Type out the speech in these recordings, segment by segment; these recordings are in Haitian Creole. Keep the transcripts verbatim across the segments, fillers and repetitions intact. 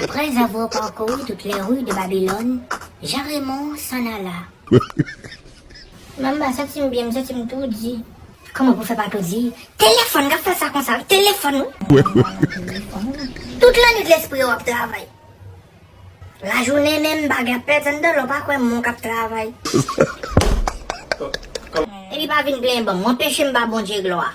Après avoir parcouru toutes les rues de Babylone, Jean Raymond s'en alla. Manman, m pa santi m byen, m santi m toudi. Kòman pou fè pa toudi? Telefòn k ap fè sa konsa, wi, telefòn, wi. Tout lannwit lespri w ap travay. Lajounen menm, bagay ap pèt anndan, lè w pa kwè moun k ap travay. Epi pa vin plenyen ban m, ou anpeche m ba Bondye glwa.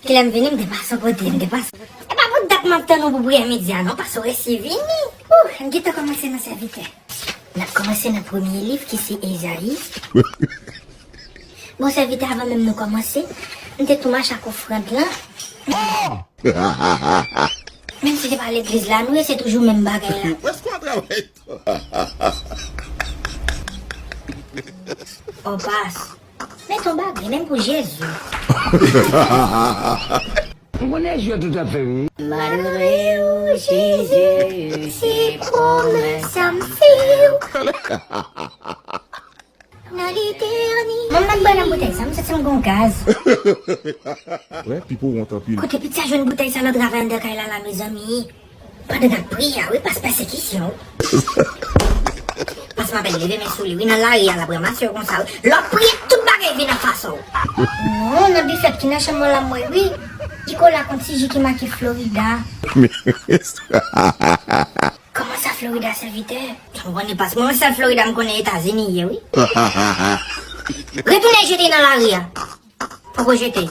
Kilè m vini, m te pase yon kote, m te pase. E pa pou dat m ap tann ou pou priyè midi a non, paske w resi vini. Ouh, m gentan kòmanse nan sèvitè. N ap kòmanse nan premye liv ki se Ezayi. Bon, sèvitè, avan menm nou kòmanse, m te tou mache ak ofrann lan. Menm si se pa legliz la nou ye, se toujou menm bagay la. Prèske w ap travay tou. Oh, pas. Met yon bagay, menm pou Jezi. M konnen jwèt ou t ap fè wi. Malere w, Jezi, se pwomès sa m fè w. Nan letènite. Manman, ban nan boutèy sa, m santi m gon gaz. Wè, Pipo wont anpil. Kote pitit sa jwenn boutèy sa nan travay anndan kay la la, mezanmi? Pandan n ap priye a, wi, pas pèsekisyon. Pas m apèn leve men sou li, wi, nan lari a, l ap ranmase yo konsa, wi. Lè w ap priye, tout bagay vin an fas ou. Non, nan bifèt ki nan chanm mwen la, m wè, wi. Pikola kon ti ji ki make Florida. Kòman sa, Florida, sèvitè? Ou konnen pas mwen, sèl Florida m konnen Etazini ye, wi. Retounen jete nan lari a. Poko jete.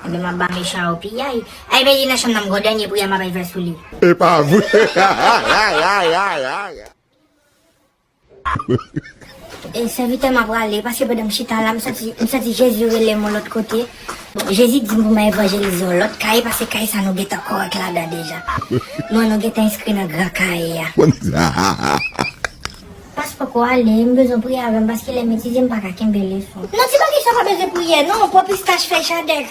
Ebyen, m ap ba mechan yo piyay. Ay, men li nan chanm nan, m gon dènye priyè m ap al fè sou li. E pa vre. E sèvitè m ap prale, paske pandan m chita la, m santi, m santi Jezi rele m yon lòt kote. Jezi di m pou m al evanjelize yon lòt kay, paske kay sa nou gentan kòrèk ladan deja. Nou, nou gentan enskri nan gran kay a. Pas poko ale, m bezwen priye avè m, paske lè m etidye, m pa ka kenbe leson. Non, ti bagay sa pa bezwen priye, non, pwòp pistach fèy chadèk.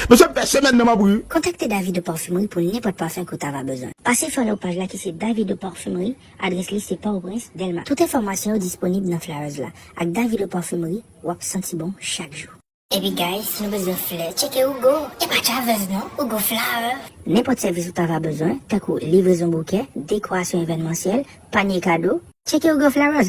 Mesye, m fè semèn nan m ap ri. Kontakte Davido Parfumerie pou nenpòt pafen ke w ta va bezwen. Pase follow paj la ki se Davido Parfumerie, adrès li se Pòtoprens, Dèlma. Tout enfòmasyon yo disponib nan flyers la. Ak Davido Parfumerie, w ap santi bon chak jou. Epi guys, si nou bezwen flè, tcheke Hugo. E pa Chavez non, Hugo Flower. Nenpòt sèvis ou ta va bezwen, tankou livrezon boukè, dekorasyon evènmansyèl, panye kado, tcheke Hugo Flowers.